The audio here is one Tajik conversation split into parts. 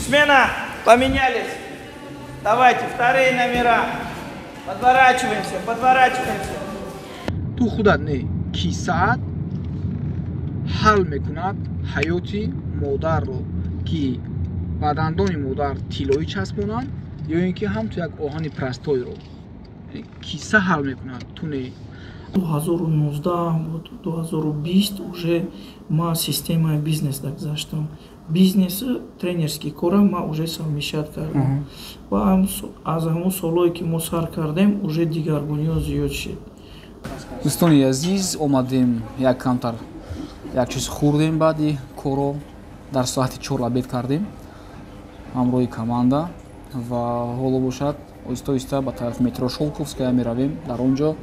Смена! Поменялись! Давайте, вторые номера. Подворачиваемся, подворачиваемся. Ту худат не, кисаат ҳал мекунад ҳаёти модарро, ки ба дандони модар тиллоӣ часпонанд ё ин ки ҳам ту як оҳани простойро. Киса ҳал мекунад, ту не. 2019 буд, 2020 уже ма системаи бизнес дагзаштам. Бизнес тренерский кора ма уже совмещать кардам. Ва аз ҳамон солҳое ки мо сар кардем, уже дигаргуниҳо зиёд шуд. Дӯстони азиз, омадем як камтар як чиз хӯрдем, баъди коро дар соати 4 обед кардем ҳамроҳи команда ва ҳоло бошад оҳиста оҳиста ба тарафи метро Шолковская меравем. Дар он ҷо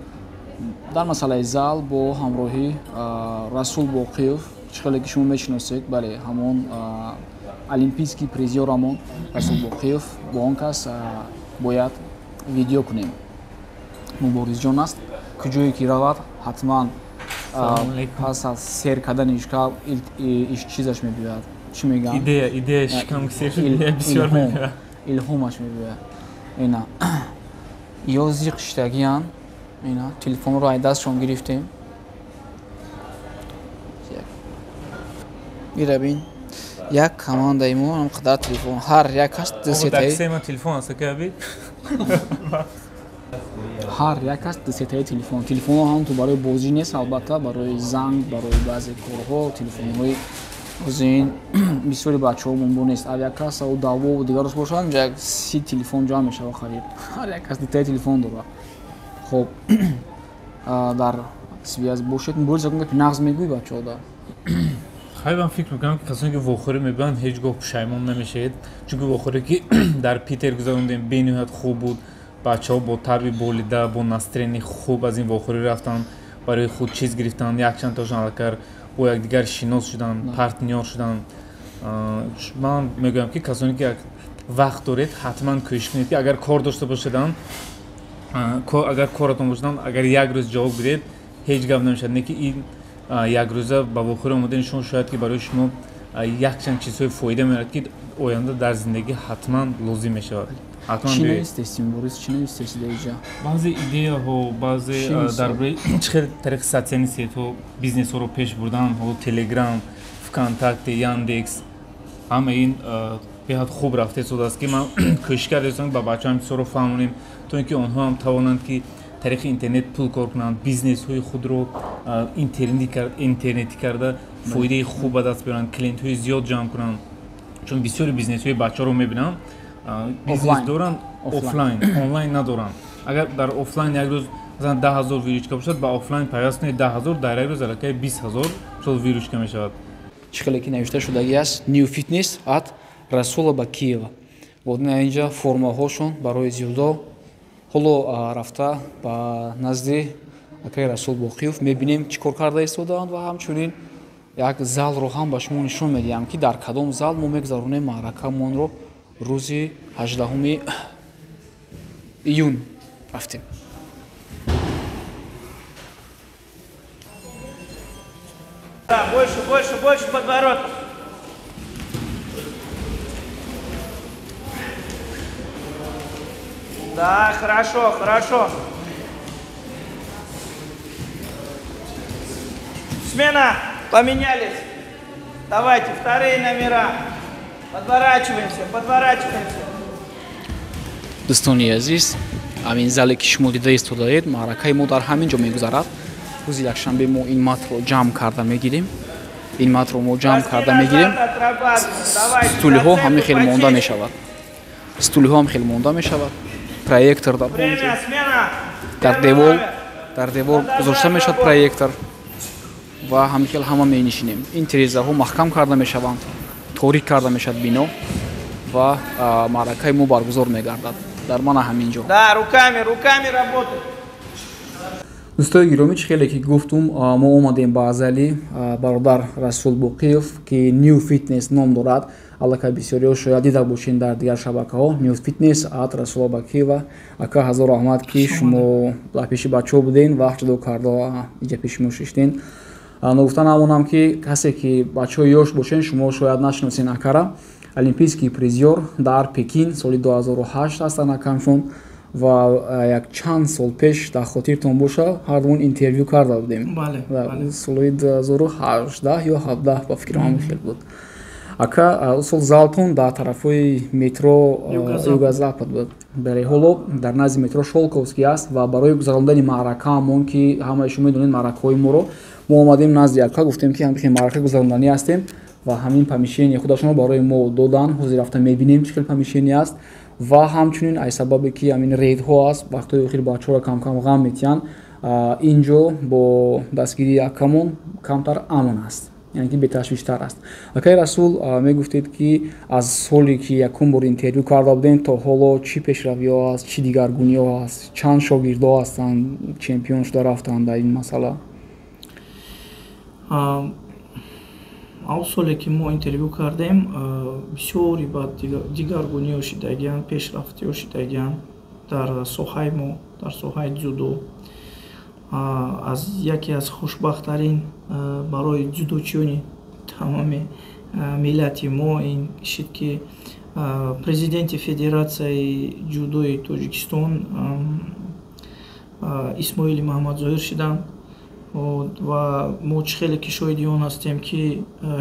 дар масъалаи зал бо ҳамроҳи Расул Боқиев, чӣ хеле ки шумо мешиносед, бале, ҳамон олимпийский призёрамон Расул Боқиев, бо он кас бояд видео кунем. Муборизҷон аст, куҷое ки равад, ҳатман пас аз сер кардани шикам чизаш мебиёяд. Чӣ мегӯям? Идея, идея шикам сер шуд, идея бисёр мебиёяд. Илҳомаш мебиёяд. Ина ё зиқ шиштагиян, ина телефонро ай дастшон гирифтем. Ира бин, як командаи мо ҳам қадар телефон, ҳар як кас ду сетаи телефон аст, ака. Ҳар як кас ду сетаи телефон. Телефонҳо ҳам ту барои бозӣ нест, албатта, барои занг, барои баъзе корҳо телефонҳои озин бисёри бачаҳо мумбо нест. Авиакасса у даво дигарос бошанд, як 30 телефон ҷамъ мешава харид. Ҳар як кас дутаи телефон дорад. Хоб, дар связь бошед. Мубориз, ягон гапи нағз мегӯӣ бачаҳо да? Хай, ман фикр мекунам, ки касоне ки вохӯрӣ мебинанд, ҳеҷ гоҳ пушаймон намешавед, чунки вохӯре ки дар Питер гузарондем, бениҳоят хуб буд. Бачаҳо бо тарби болида, бо настроени хуб аз ин вохӯрӣ рафтанд, барои худ чиз гирифтанд, якчанд тошон аллакай бо якдигар шинос шуданд, партнёр шуданд. Ман мегӯям, ки касоне ки вақт доред, ҳатман кӯшиш кунед, ки агар кор дошта бошеданд, агар коратон бошаданд, агар як рӯз ҷавоб бидед, ҳеҷ гап намешавад, не ки ин як рӯза ба вохӯрӣ омадани шумо шояд ки барои шумо якчанд чизҳои фоида меорад, ки оянда дар зиндагӣ ҳатман лозим мешавад. Чӣ навистести, Мубориз, чӣ навистести дар инҷа? Баъзе идеяҳо, баъзе дар бораи чӣ хел тариқи социальный сетьҳо бизнесҳоро пеш бурдан, ҳоло Телеграм, ВКонтакте, Яндекс, ҳама ин беҳад хуб рафта истодааст, ки ман кӯшиш карда ба бачаҳоам чизҳоро фаҳмонем, то ин ки онҳо ҳам тавонанд, ки тариқи интернет пул кор кунанд, бизнесҳои худро интернетӣ карда фоидаи хуб ба даст биёранд, клиентҳои зиёд ҷамъ кунанд, чун бисёри бизнесҳои бачаҳоро мебинам, бизнес доранд офлайн, онлайн надоранд. Агар дар офлайн як рӯз масалан 10 000 выручка бошад, ба офлайн пайваст кунед, 10 000 дар як рӯз аллакай 20 000 сол выручка мешавад. Чӣ хеле ки навишта шудагӣ аст, New Fitness от Расула Бакиева. Вот инҷа формаҳошон барои зиёдо. Ҳоло рафта ба назди акаи Расул Боқиев мебинем, чӣ кор карда истодаанд, ва ҳамчунин як залро ҳам ба шумо нишон медиҳам, ки дар кадом зал мо мегузаронем маъракамонро рӯзи 18 июн. Рафтем. Да, больше, больше, больше подворотов. Да, хорошо, хорошо. Смена, поменялись. Давайте, вторые номера. Подворачиваемся, подворачиваемся. Дӯстони азиз, ҳамин зале ки шумо дида истодаед, маъракаи мо дар ҳамин ҷо мегузарад. Рӯзи якшанбе мо ин матро ҷамъ карда мегирем, ин матро мо ҷамъ карда мегирем. Стулиҳо ҳамин хел монда мешавад, стулиҳо ҳам хел монда мешавад, проектор дар он ҷо дар девор гузошта мешавад проектор, ва ҳамин хел ҳама менишинем. Ин тирезаҳо маҳкам карда мешаванд, торик карда мешавад бино ва маъракаи мо баргузор мегардад дар мана ҳамин ҷо. Да, руками, руками работай. Дӯстои гиромӣ, чӣ хеле ки гуфтум, мо омадем ба зали бародар Расул Боқиев, ки New Fitness ном дорад. Аллакай бисёриҳо шояд дида бошед дар дигар шабакаҳо, New Fitness от Расула Бакиева. Ака, ҳазор раҳмат, ки шумо дар пеши бачаҳо буден, вақт ҷудо карда иҷа пеши мо шиштен. Ногуфта намонам, ки касе ки бачаҳои ёш бошен, шумо шояд нашиносен акара. Олимпийский призёр дар Пекин соли 2008 ҳастанд акамшон. Ва як чанд сол пеш, дар хотиртон боша, ҳардумон интервю карда будем. Соли 2018 ё 17, ба фикрам, ҳамин хел буд. Ака, сол залтон дар тарафҳои метро Юго-Запад буд. Бале, ҳоло дар назди метро Шолковский аст. Ва барои гузарондани маъракаамон, ки ҳамаи шумо медонед маъракаҳои моро, мо омадем назди ака, гуфтем, ки ҳамин маърака гузаронданӣ ҳастем, ва ҳамин помещение худашонро барои мо доданд. Ҳозир рафта мебинем, чӣ хел помещение аст. Ва ҳамчунин, ай сабабе ки ҳамин рейдҳо аст, вақтҳои охир бачаҳоро камкам ғам метиҳанд, инҷо бо дастгирии акамон камтар амн аст, яъне ки беташвиштар аст. Акаи Расул, мегуфтед, ки аз соле ки якум бор интервю карда будем то ҳоло чӣ пешравиҳо аст, чӣ дигаргуниҳо аст, чанд шогирдҳо ҳастанд, чемпион шуда рафтанд дар ин масъала? Ав соле ки мо интервю кардем, бисёри баъд дигаргуниҳо шидагианд, пешрафтиҳо шидагианд дар соҳаи мо, дар соҳаи дзюдо. Аз яке аз хушбахттарин барои дзюдочиёни тамоми миллати мо ин шид, ки президенти Федератсияи ҷудои Тоҷикистон Исмоили Маҳамадзоҳир шиданд. Ва мо чӣ хеле ки шоҳиди он ҳастем, ки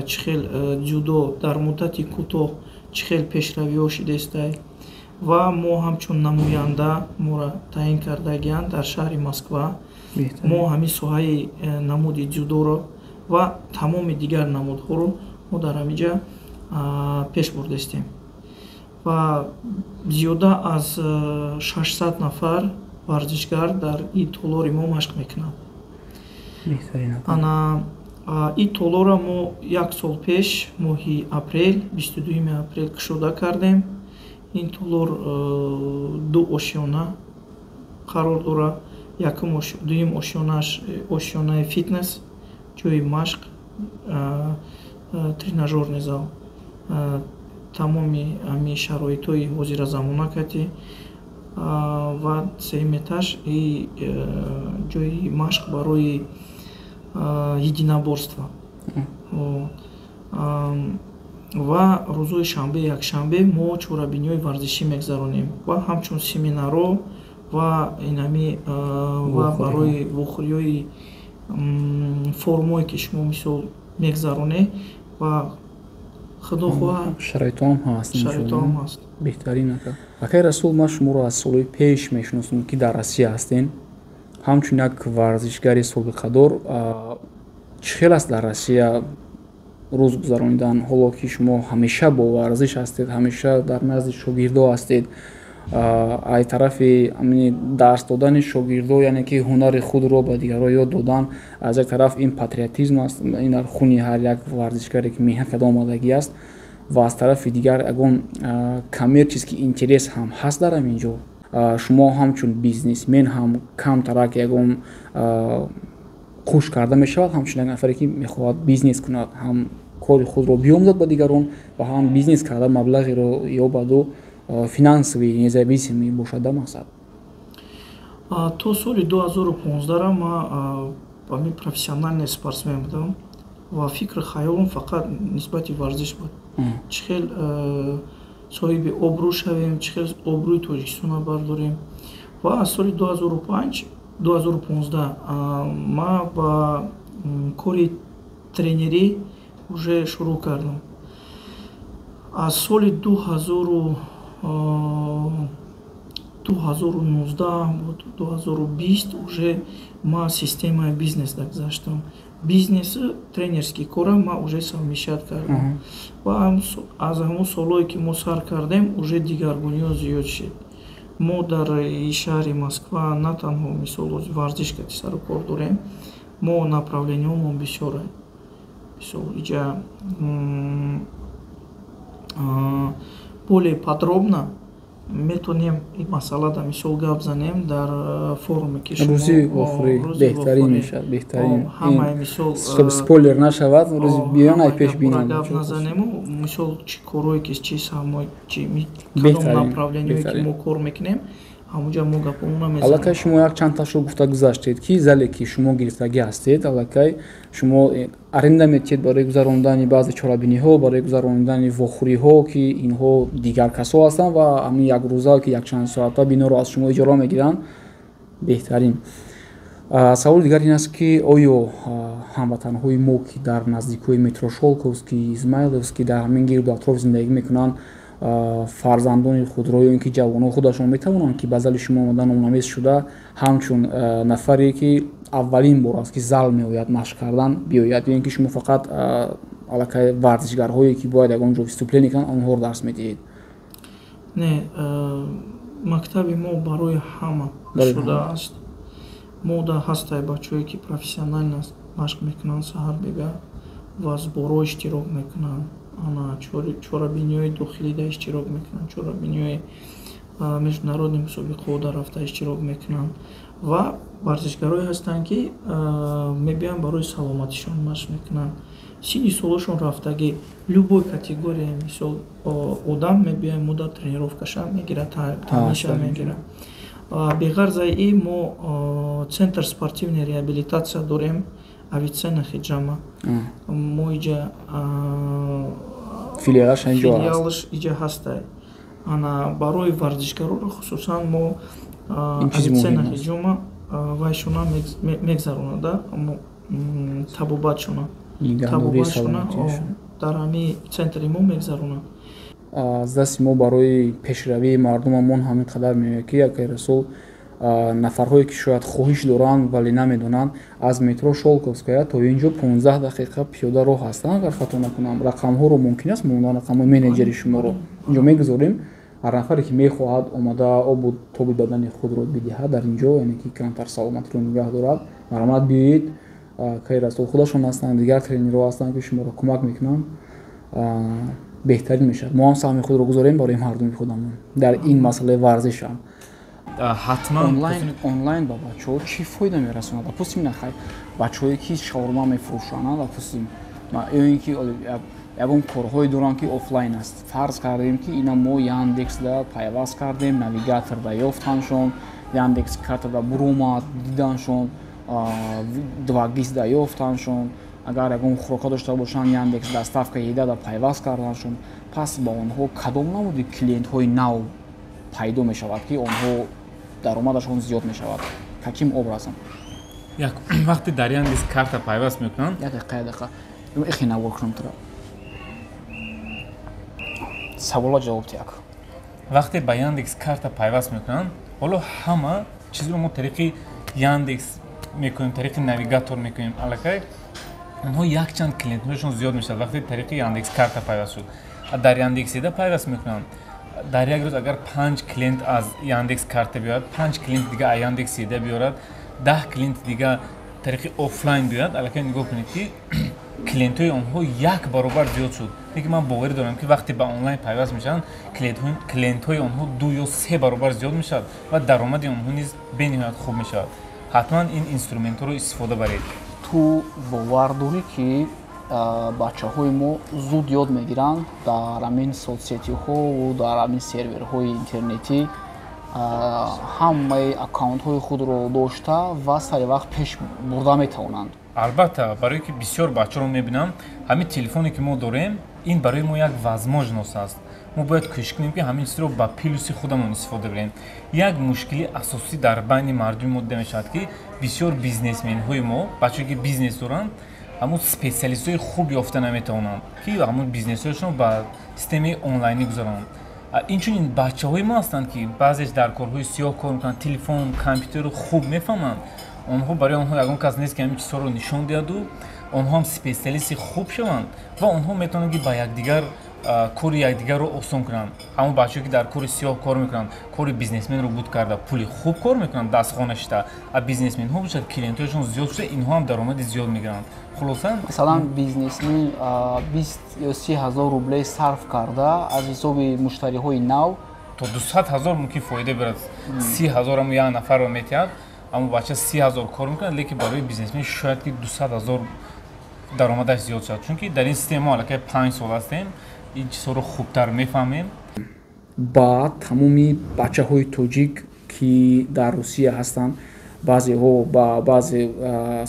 чӣ хел ҷудо дар муддати кӯтоҳ чӣ хел пешравиҳо шидестай. Ва мо ҳамчун намоянда моро таъин кардагианд дар шаҳри Москва. Мо ҳамин соҳаи намуди ҷудоро ва тамоми дигар намудҳоро мо дар ҳамин ҷа пеш бурдастем ва зиёда аз 600 нафар варзишгар дар ин толори мо машқ мекунанд. Ана ин толора мо як сол пеш, моҳи апрел, 22 апрел кушода кардем. Ин толор ду ошёна қарор дорад. Якум, дуюм ошёнаш ошёнаи фитнес, ҷои машқ, тренажёрный зал, тамоми ҳамин шароитҳои ҳозиразамона кати. Ва сеюм этаж и ҷои машқ барои единоборство. Ва рӯзҳои шанбе, якшанбе мо чорабиниҳои варзишӣ мегузаронем ва ҳамчун семинарҳо ва инами ва барои вохӯриҳои форумое, ки шумо мисол мегузаронед, ва худо хоҳад. Шароитҳоам ҳаст. Шароитҳоам ҳаст. Беҳтарин, ака. Акаи Расул, ман шуморо аз солҳои пеш мешиносам, ки дар Россия ҳастем, ҳамчун як варзишгари собиқадор. Чӣ хел аст дар Россия рӯз гузаронидан, ҳоло ки шумо ҳамеша бо варзиш ҳастед, ҳамеша дар назди шогирдо ҳастед? Ай тарафи дарс додани шогирдо, яъне ки ҳунари худро ба дигарро ёд додан, аз як тараф ин патриотизм аст, ин дар хуни ҳар як варзишгаре, ки меҳнат карда омадагӣ аст, ва аз тарафи дигар ягон коммерческий интерес ҳам ҳаст дар ҳамин ҷо. Шумо ҳамчун бизнесмен ҳам камтарак ягон хуш карда мешавад, ҳамчун як нафаре, ки мехоҳад бизнес кунад, ҳам кори худро биомӯзад ба дигарон ва ҳам бизнес карда маблағеро ёбаду финансовый независимый бошад, да, мақсад? То соли 2015 ма ҳамин профессиональный спортсмен будам ва фикру хаёлам фақат нисбати варзиш буд: чӣ хел соҳиби обрӯ шавем, чӣ хел обрӯи Тоҷикистонро бардорем. Ва аз соли 2005, 2015 ма ба кори тренерӣ уже шурӯъ кардам. Аз соли 2019 буд, 2020 уже ма системаи бизнес гузаштам. Бизнесу тренерский кора ма уже совмещать кардам. Ва аз ҳамон солҳое, ки мо сар кардем, уже дигаргуниҳо зиёд шид. Мо дар шаҳри Москва на танҳо, мисол, варзиш кати сару кор дорем, мо направлениҳомон бисёре. Мисол, иҷа более подробно метонем ин масъалада, мисол, гап занем дар форуме, ки рӯзи вохӯрӣ беҳтарин мешавад, беҳтарин. Ҳамаи, мисол, спойлер нашавад, рӯзи биён ай пеш бинам. Гап назанему, мисол, чӣ корое ки, чӣ саҳмо, чи кадом направлениҳое, ки мо кор мекунем. Ҳамуҷа мо гапомона мезанем. Аллакай шумо як чанд ташро гуфта гузаштед, ки зале ки шумо гирифтагӣ ҳастед, аллакай шумо аренда метиҳед барои гузарондани баъзе чорабиниҳо, барои гузарондани вохӯриҳо, ки инҳо дигар касо ҳастанд ва ҳамин якрӯза ки якчанд соата биноро аз шумо иҷора мегиранд. Беҳтарин. Саволи дигар ин аст, ки оё ҳамватанҳои мо, ки дар наздикҳои метро Шолковский, Измайловский, дар ҳамин гирду атроф зиндагӣ мекунанд, фарзандони худро ё ин ки ҷавонҳо худашон метавонанд, ки ба зали шумо омада номнавис шуда, ҳамчун нафаре ки аввалин бор аст, ки зал меояд машқ кардан, биёяд, ё ин ки шумо фақат аллакай варзишгарҳое, ки бояд ягон ҷо выступление кунанд, онҳоро дарс медиҳед? Не, мактаби мо барои ҳама шудааст. Мо да ҳастай бачаҳое, ки профессионально машқ мекунанд саҳар бега ва сбор ҳо иштирок мекунанд, ана чорабиниҳои дохилида иштирок мекунанд, чорабиниҳои международный мусобиқаҳо рафта иштирок мекунанд ва варзишгарое ҳастанд, ки мебиёянд, барои саломатишон машқ мекунанд. Синни солошон рафтагӣ, любой категория, мисол, одам мебиёяд, муддат тренировка ша мегирад, таъминша мегирад. Беғарзаи ин мо центр спортивной реабилитация дорем, Авиценна Хиджама. Мо иҷа филиалаш иҷа ҳастай. Ана барои варзишгароро хусусан мо Авиценна Хиджама вайшона мегзаронада, табобатшона дар ҳамин центри мо мегзаронад. Аз дасти мо барои пешравии мардумамон ҳамин қадар меояд, ки акай Расул, нафарҳое, ки шояд хоҳиш доранд, вале намедонанд, аз метро Шолковская то ин ҷо 15 дақиқа пиёда роҳ ҳастанд, агар хато накунам. Рақамҳоро мумкин аст мондан, рақамҳои менеҷери шуморо инҷо мегузорем. Ҳар нафаре, ки мехоҳад омада обу тоби бадани худро бидиҳад дар ин ҷо, яъне ки камтар саломатиро нигаҳ дорад, марҳамат, биёед. Акай Расул худашон ҳастанд, дигар тренерҳо ҳастанд, ки шуморо кӯмак мекунанд. Беҳтарин мешавад, мо ҳам саҳми худро гузорем барои мардуми худамон дар ин масъалаи варзишам. Ҳатман. Онлайн ба бачаҳо чӣ фоида мерасонад? Допустим, нахай бачаҳое, ки шаурма мефурӯшанд, допустим, ё ин ки ягон корҳое доранд, ки офлайн аст. Фарз кардем, ки ина мо Яндексда пайваст кардем, навигаторда ёфтаншон, Яндекс картада буромад диданшон, 2ГИСда ёфтаншон, агар ягон хӯрока дошта бошанд, Яндекс доставка едада пайваст карданшон, пас ба онҳо кадом намуди клиентҳои нав пайдо мешавад, ки онҳо даромадашон зиёд мешавад? Каким образом? Як вақте дар Яндекс карта пайваст мекунанд. Як дақиқа, як дақиқа, ихи навор кунам тура, савола ҷавоб тияк. Вақте ба Яндекс карта пайваст мекунанд, ҳоло ҳама чизро мо тариқи Яндекс мекунем, тариқи навигатор мекунем. Аллакай онҳо якчанд клиентҳояшон зиёд мешавад, вақте тариқи Яндекс карта пайваст шуд. Дар Яндекс Еда пайваст мекунанд. Дар як рӯз агар панҷ клиент аз Яндекс карта биёяд, панҷ клиент дига аз Яндекс Еда биёрад, 10 клиент дига тариқи офлайн биёяд, аллакай нигоҳ кунед, ки клиентҳои онҳо як баробар зиёд шуд. Лекин ман боварӣ дорам, ки вақте ба онлайн пайваст мешаванд, клиентҳои онҳо ду ё се баробар зиёд мешавад ва даромади онҳо низ бениҳоят хуб мешавад. Ҳатман ин инструментҳоро истифода баред. Ту бовар дорӣ, ки бачаҳои мо зуд ёд мегиранд дар ҳамин соцсети ҳову дар ҳамин серверҳои интернетӣ ҳамаи аккаунтҳои худро дошта ва сари вақт пеш бурда метавонанд? Албатта, барое ки бисёр бачаро мебинам, ҳамин телефоне, ки мо дорем, ин барои мо як возможность аст. Мо бояд кӯшиш кунем, ки ҳамин чизро ба плюси худамон истифода барем. Як мушкили асосӣ дар байни мардуми мо дида мешавад, ки бисёр бизнесменҳои мо, бачае ки бизнес доранд, ҳамун специалистҳои хуб ёфта наметавонанд, ки ҳамун бизнесҳояшон ба системаи онлайнӣ гузаронанд. Инчунин бачаҳои мо ҳастанд, ки баъзеш дар корҳои сиёҳ кор мекунанд, телефон, компютерро хуб мефаҳманд. Онҳо, барои онҳо ягон кас нест, ки ҳамин чизҳоро нишон диҳаду онҳо ҳам специалисти хуб шаванд ва онҳо метавонанд, ки ба якдигар кори якдигарро осон кунанд. Ҳамон бачаҳое, ки дар кори сиёҳ кор мекунанд, кори бизнесменро буд карда, пули хуб кор мекунанд, дастхона шита, а бизнесменҳо бошад, клиентҳояшон зиёд шуда, инҳо ҳам даромади зиёд мегиранд. Хулоса. Масалан, бизнесмен 20 ё 30 ҳазор рублей сарф карда аз ҳисоби муштариҳои нав то 200 000 мумкин фоида бирад. 30 000 ҳамо як нафарро метиҳад, аммо бача 30 000 кор мекунад, лекин барои бизнесмен шояд ки 200 000 даромадаш зиёд шавад, чунки дар ин система мо аллакай 5 сол ҳастем, ин чизҳоро хубтар мефаҳмем. Ба тамоми бачаҳои тоҷик, ки дар Русия ҳастанд, баъзеҳо ба баъзе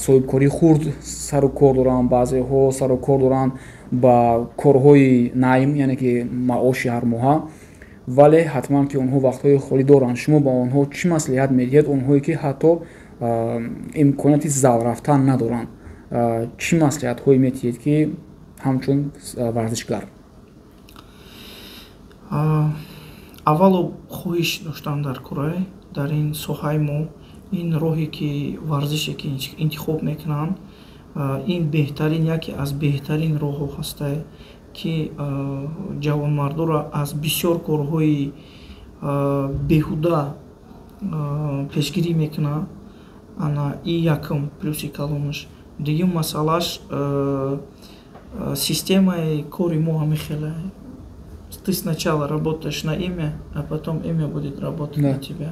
соҳибкории хурд сару кор доранд, баъзеҳо сару кор доранд ба корҳои найм, яъне ки маоши ҳармоҳа, вале ҳатман ки онҳо вақтҳои холӣ доранд. Шумо ба онҳо чӣ маслиҳат медиҳед, онҳое ки ҳатто имконияти зал рафтан надоранд? Чӣ маслиҳатҳое медиҳед ки ҳамчун варзишгар? Аввало хоҳиш доштан дар курай дар ин соҳаи мо, ин роҳе ки варзише ки интихоб мекунанд, ин беҳтарин, яке аз беҳтарин роҳҳо ҳастае, ки ҷавонмардоро аз бисёр корҳои беҳуда пешгирӣ мекунад. Ана и якум плюси калонаш. Дуюм масъалаш, системаи кори мо ҳамин хеле: ты сначала работаешь на имя, а потом имя будет работать на тебя.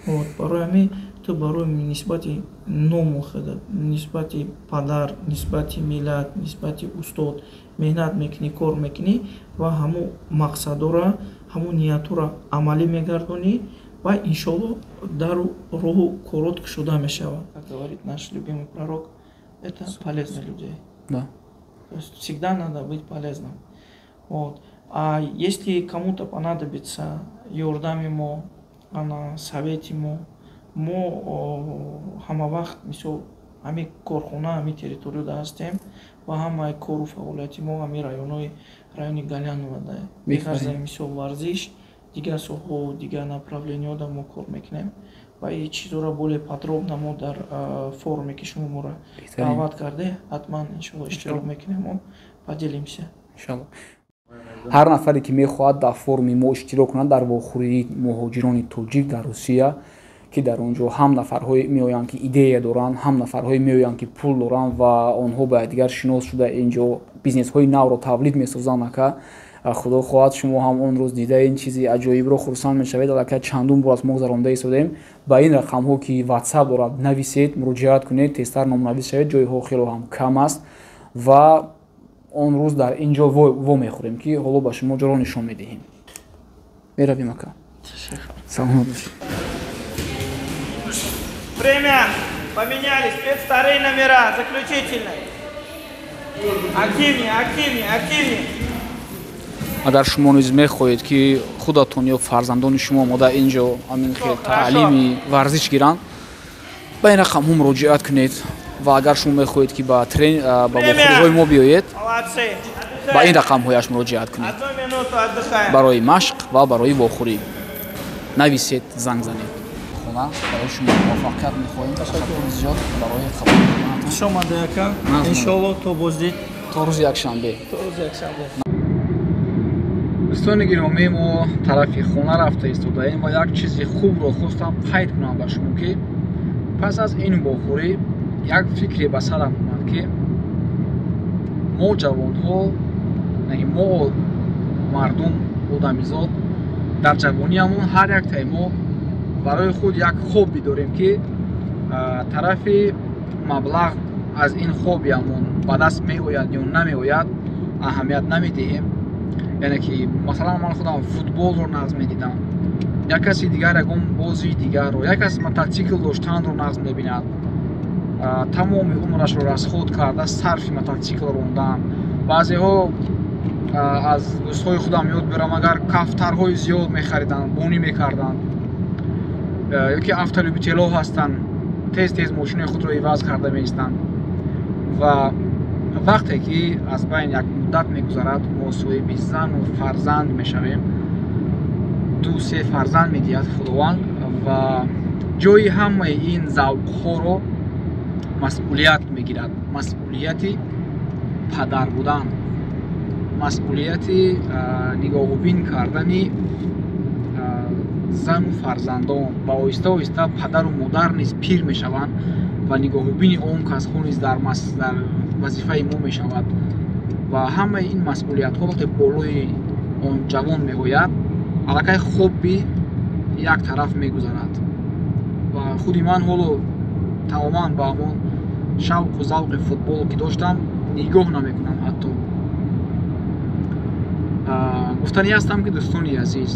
Вот, барои ҳамин ту барои нисбати ному худат, нисбати падар, нисбати миллат, нисбати устод меҳнат мекунӣ, кор мекунӣ ва ҳамун мақсадора, ҳамун ниятҳоро амалӣ мегардонӣ ва иншоалло дару роҳу корот кушода мешавад. Как говорит наш любимый пророк, это полезно людей. То есть всегда надо быть полезным. Вот. А если кому-то понадобится ёрдами мо, ана совети мо, мо ҳама вақт, мисол, ҳамин корхона, ҳамин территорияда ҳастем ва ҳамаи кору фаъолияти мо ҳамин районҳои райони Галяновада. Беғарзаи, мисол, варзиш, дигар соҳаҳо, дигар направлениҳода мо кор мекунем ва ин чизҳоро более подробно мо дар форуме, ки шумо моро даъват карде, ҳатман, иншоалло, иштирок мекунем, мо поделимся. Иншалло. Ҳар нафаре ки мехоҳад дар форуми мо иштирок кунад, дар вохӯрии муҳоҷирони тоҷик дар Русия, ки дар он ҷо ҳам нафарҳое меоянд, ки идея доранд, ҳам нафарҳое меоянд, ки пул доранд ва онҳо ба якдигар шинос шуда, ин ҷо бизнесҳои навро тавлид месозанд. Ака, худо хоҳад, шумо ҳам он рӯз дида ин чизи аҷоибро хурсанд мешавед. Аллакай чандум бор аст мо гузаронда истодем. Ба ин рақамҳо, ки Ватсап дорад, нависед, муроҷиат кунед, тезтар номнавис шавед, ҷойҳо хело ҳам кам аст ва он рӯз дар ин ҷо во мехӯрем, ки ҳоло ба шумо ҷоро нишон медиҳем. Меравем, ака, саломат бошед. Время. Поменялись. Это вторые номера. Заключительные. Активнее, активнее, активнее. Агар шумо низ мехоҳед, ки худатон ё фарзандони шумо омода ин ҷо ҳамин хел таълими варзиш гиранд, ба ин рақамҳо муроҷиат кунед. Ва агар шумо мехоҳед, ки ба вохӯриҳои мо биёед, ба ин рақамҳояш муроҷиат кунед. Барои машқ ва барои вохӯрӣ нависед, занг занед. Хона барои шумо муваффақият мехоҳем. Ташаккури зиёд барои қабул. Хуш омадед, ака, иншоалло, то боздид. То рӯзи якшанбе. То рӯзи якшанбе. Дӯстони гиромӣ, мо тарафи хона рафта истодаем ва як чизи хубро хостам қайд кунам ба шумо, ки пас аз ин вохӯрӣ як фикре ба сарам омад, ки мо ҷавонҳо, мо мардум, одамизод дар ҷавониамон ҳар яктаи мо барои худ як хобби дорем, ки тарафи маблағ аз ин хоббиамон ба даст меояд ё намеояд, аҳамият намедиҳем. Яъне ки, масалан, ман худам футболро нағз медидам, як каси дигар ягон бозии дигарро, як кас мототсикл доштанро нағз мебинад, тамоми умрашро расход карда сарфи мототсикл рондан. Баъзеҳо, аз дӯстҳои худам ёд биёрам, агар кафтарҳои зиёд мехариданд, бонӣ мекарданд, ё ки автолюбителҳо ҳастанд, тез тез мошинои худро иваз карда меистанд. Ва вақте ки аз байн як муддат мегузарад, мо соҳиби зану фарзанд мешавем, ду се фарзанд медиҳад Худованд, ва ҷои ҳамаи ин завқҳоро масъулият мегирад: масъулияти падар будан, масъулияти нигоҳубин кардани зану фарзандон. Ва оҳиста оҳиста падару модар низ пир мешаванд ва нигоҳубини он касҳо низ дар вазифаи мо мешавад. Ва ҳамаи ин масъулиятҳо вақте болои он ҷавон меояд, аллакай хобби як тараф мегузарад. Ва худи ман ҳоло тамоман ба ҳамон шавқу завқи футбол, ки доштам, нигоҳ намекунам ҳатто. Гуфтанӣ ҳастам, ки, дӯстони азиз,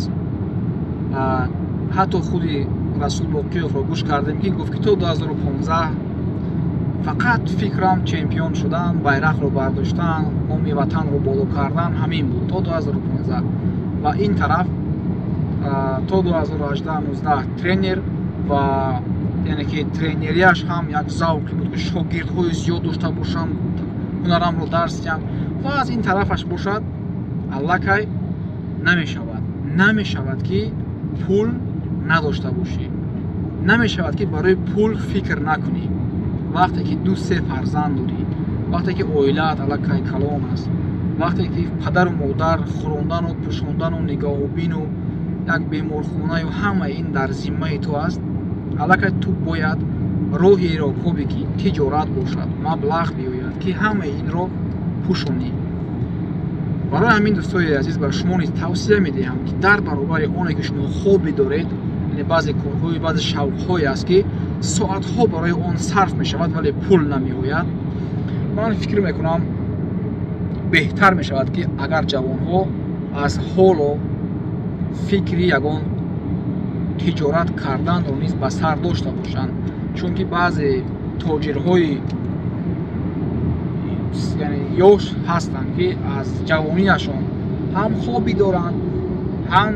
ҳатто худи Расул Боқиевро гӯш кардем, ки гуфт, ки то 2015 фақат фикрам чемпион шудан, байрақро бардоштан, номи ватанро боло кардан, ҳамин буд то 2015. Ва ин тараф то 2018-19 тренер ва яъне ки тренерияш ҳам як завқе буд, ки шогирдҳои зиёд дошта бошам, ҳунарамро дарс диҳам. Ва аз ин тарафаш бошад, аллакай намешавад, ки пул надошта бошӣ, намешавад, ки барои пул фикр накунӣ. Вақте ки ду се фарзанд дорӣ, вақте ки оилаат аллакай калон аст, вақте ки падару модар хӯрондану пӯшондану нигоҳубину як беморхонаю ҳамаи ин дар зиммаи ту аст, аллакай ту бояд роҳеро кобӣ, ки тиҷорат бошад, маблағ биёяд, ки ҳамаи инро пӯшонӣ. Барои ҳамин, дӯстои азиз, ба шумо низ тавсия медиҳам, ки дар баробари оне ки шумо хобӣ доред, яъне баъзе корҳои, баъзе шавқҳое аст, ки соатҳо барои он сарф мешавад, вале пул намеояд, ман фикр мекунам, беҳтар мешавад, ки агар ҷавонҳо аз ҳоло фикри ягон тиҷорат карданро низ ба сар дошта бошанд, чунки баъзе тоҷирҳои ёш ҳастанд, ки аз ҷавонияшон ҳам хобӣ доранд, ҳам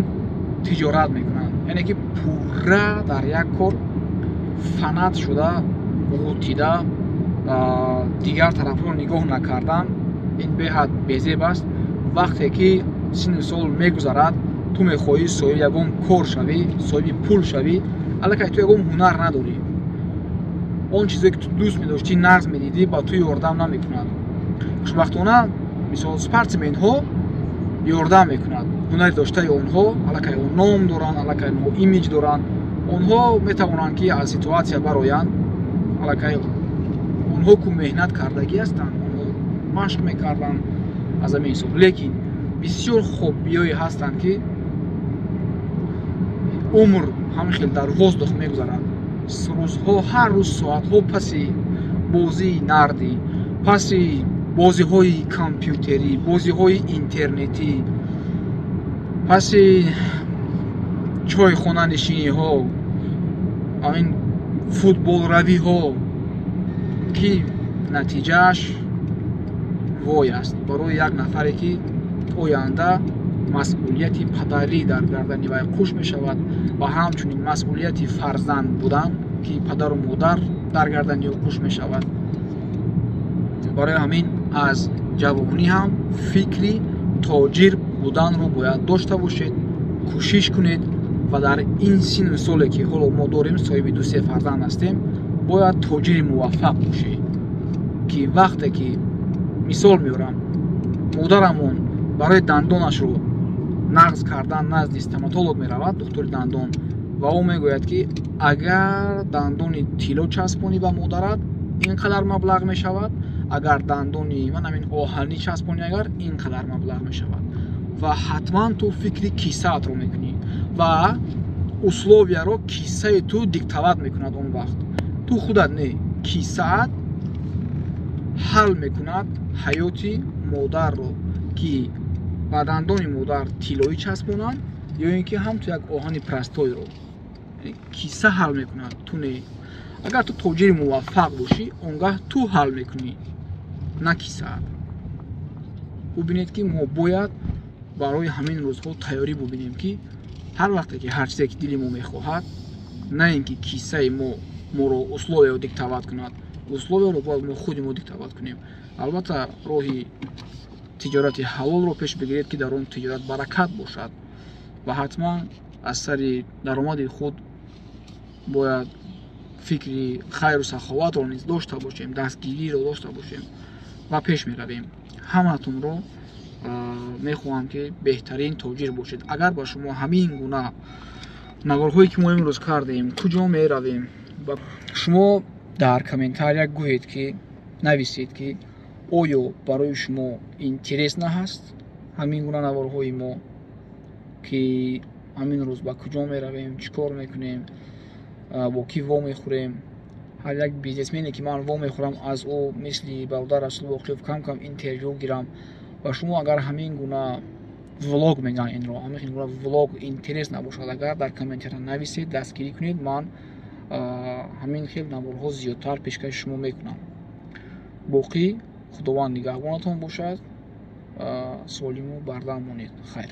тиҷорат мекунанд, яъне ки пурра дар як кор фанат шуда, ғутида, дигар тарафҳоро нигоҳ накардан, ин беҳад безеб аст. Вақте ки синну сол мегузарад, ту мехоҳӣ соҳиби ягон кор шавӣ, соҳиби пул шавӣ, аллакай ту ягон ҳунар надорӣ. Он чизе ки ту дӯст медоштӣ, нағз медидӣ, ба ту ёрдам намекунад. Хушбахтона, мисол, спортсменҳо ёрдам мекунад ҳунари доштаи онҳо. Аллакай ном доранд, аллакай онҳо имиҷ доранд, онҳо метавонанд, ки аз ситуатсия бароянд. Аллакай онҳо ку меҳнат кардагӣ ҳастанд, онҳо машқ мекарданд аз ҳамин ҳисоб. Лекин бисёр хоббиҳое ҳастанд, ки умр ҳамин хел дар воздух мегузарад. Рӯзҳо, ҳар рӯз соатҳо паси бозии нардӣ, паси бозиҳои компютерӣ, бозиҳои интернетӣ, паси чойхонанишиниҳо, ҳамин футболравиҳо, ки натиҷааш вой аст барои як нафаре, ки оянда масъулияти падарӣ дар гардани вай қуш мешавад ва ҳамчунин масъулияти фарзанд будан, ки падару модар дар гардани ӯ қуш мешавад. Барои ҳамин аз ҷавонӣ ҳам фикри тоҷир буданро бояд дошта бошед, кӯшиш кунед ва дар ин синну соле, ки ҳоло мо дорем, соҳиби ду-се фарзанд ҳастем, бояд тоҷири муваффақ бошед, ки вақте ки, мисол меорам, модарамон барои дандонашро нағз кардан назди стоматолог меравад, духтури дандон, ва ӯ мегӯяд, ки агар дандони тилло часпонӣ ба модарат, ин қадар маблағ мешавад, агар дандони ман ҳамин оҳанӣ часпонӣ, агар ин қадар маблағ мешавад. Ва ҳатман ту фикри кисаатро мекунӣ ва условияро кисаи ту диктовать мекунад. Он вақт ту худат не, кисаат ҳал мекунад ҳаёти модарро, ки ба дандони модар тиллоӣ часпонанд ё ин ки ҳам ту як оҳани простойро. Киса ҳал мекунад, ту не. Агар ту тоҷири муваффақ бошӣ, он гаҳ ту ҳал мекунӣ, на кисаат. Бубинед, ки мо бояд барои ҳамин рӯзҳо тайёрӣ бубинем, ки ҳар вақте ки ҳар чизе ки дили мо мехоҳад, на ин ки кисаи мо моро условияро диктовать кунад, условияро бояд мо худи мо диктовать кунем. Албатта, роҳи тиҷорати ҳалолро пеш бигиред, ки дар он тиҷорат баракат бошад, ва ҳатман аз сари даромади худ бояд фикри хайру саховатро низ дошта бошем, дастгириро дошта бошем ва пеш меравем. Ҳаматонро мехоҳам, ки беҳтарин тоҷир бошед. Агар ба шумо ҳамин гуна наворҳое, ки мо имрӯз кардем, куҷо меравем, шумо дар комментария гӯед, ки нависед, ки оё барои шумо интересно ҳаст ҳамин гуна наворҳои мо, ки ҳамин рӯз ба куҷо меравем, чӣ кор мекунем, бо кӣ вомехӯрем. Ҳар як бизнесмене, ки ман вомехӯрам, аз ӯ мисли бародар Расул Боқиев кам кам интервю гирам. Ва шумо агар ҳамин гуна Влог мегӯянд инро. Ҳамин хел влог интерес набошад, агар дар комментария нависед, дастгирӣ кунед, ман ҳамин хел наворҳо зиёдтар пешкаши шумо мекунам. Боқӣ Худованд нигаҳбонатон бошад, солиму бардам монед. Хайр.